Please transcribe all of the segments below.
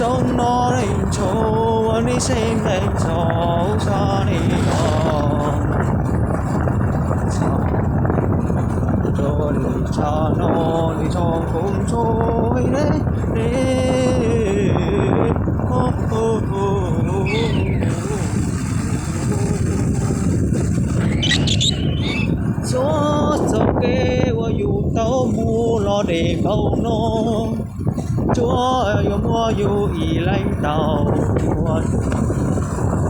Tau no neeg tshuav ua nej seb ntev txog sab li os. Rau li tsa no li tso kuv ntsuag li ne. Txhua txoj kev uas yus tau mus los deb npaum no, tsuas yog muab yus ib leeg tau ua,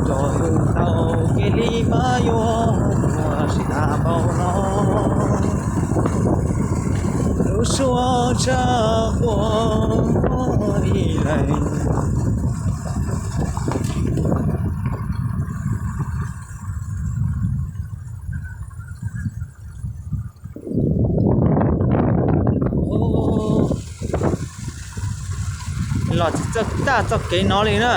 tsuas yus tau kev li mas yuav muaj tsis tas npaum no. Lub suab tshaj quaj ib leeg. Los tsis txawj taj txoj kev no li na.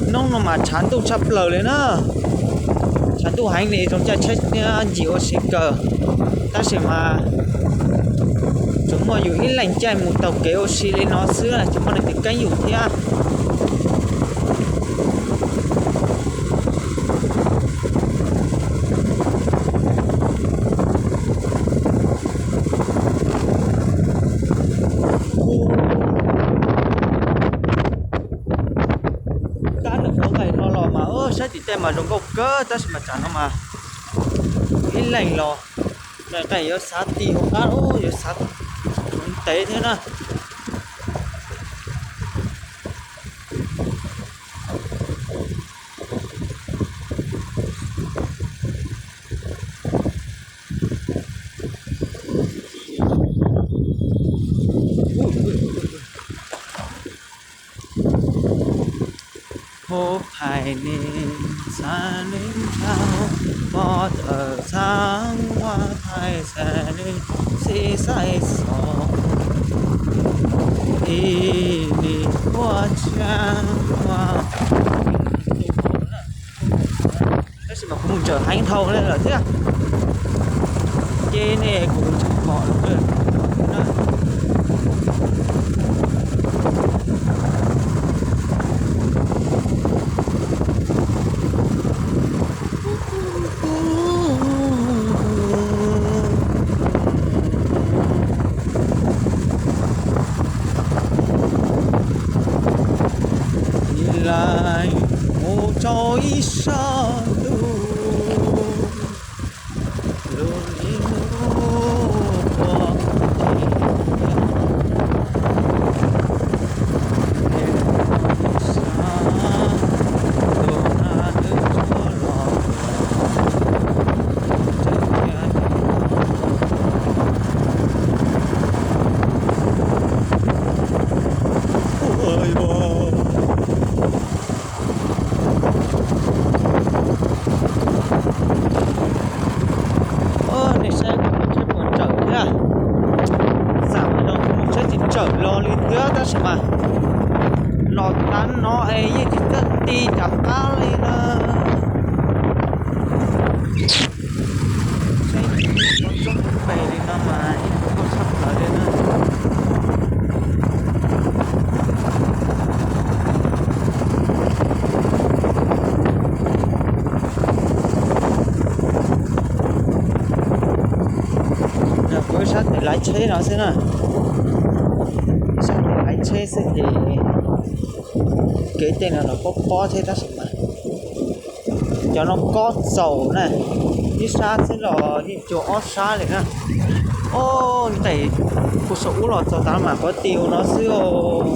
Hnub no mas tshav ntuj tshaj plaws li na. Tshav ntuj heev li zoo caij tsheb thiab ncig ua si kawg. Tab sis mas tsuas muaj yus ib leeg caij mus taug kev ua si li no xwb, tsis muaj leej twg keeb yus thiab. Tab ntawm qhov nqaij no los mas saib tim tej mas zoo nkauj kawg tab sis mas tsam no mas ib leeg los nqaij yuav xav ti hauv qab, yuav xav ntev thiab na. Hauv phais ne, xav ne nrau, pov tawm txhab ua phais xav ne, xib xaib xos, ib nim ua tshab ua. Tab sis mas kuv mus ntsawm heev dhau li lawm thiab. Ces ne kuv tsis pom lawm. Ib leeg mus rau ib sab ntuj, lub hli ntuj qua ib sab ntuj na twb tso los. Nej saib kuv mus tsheb puas ntsawm thiab. Xam no kuv mus tsheb tsis ntsawm los li thiab tab sis mas los tav no es yeej tsis txawj ti rov qab li na. Saib txoj pem li no mas yeej tsis tshaj plaws li na. Kuv ib sab tes laiv tsheb no xwb na, ib sab tes laiv tsheb xwb ces kev tej no los pob pob thiab tab sis mas cov no kob txaus na, ib sab xwb los yeej cuag ob sab li na. Os, nqes kuv saum ub los txog tav mas qhov tiaj no xwb os.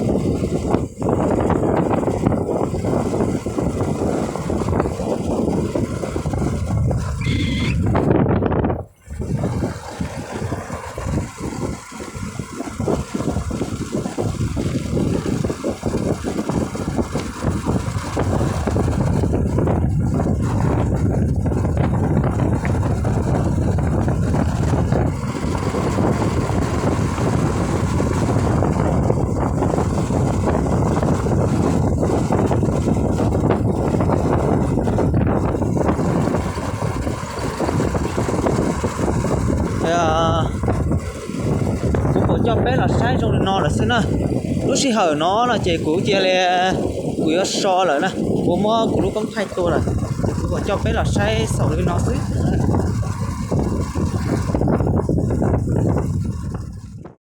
Kuv pom coj peb los saib zoo li no lawm xwb na. Lub sij hawm no no ces kuv cia li, kuv yuav so lawm na. Kuv muab kuv lub koob thaij tua lawm, ces kuv pom coj peb los saib xaus li no xwb.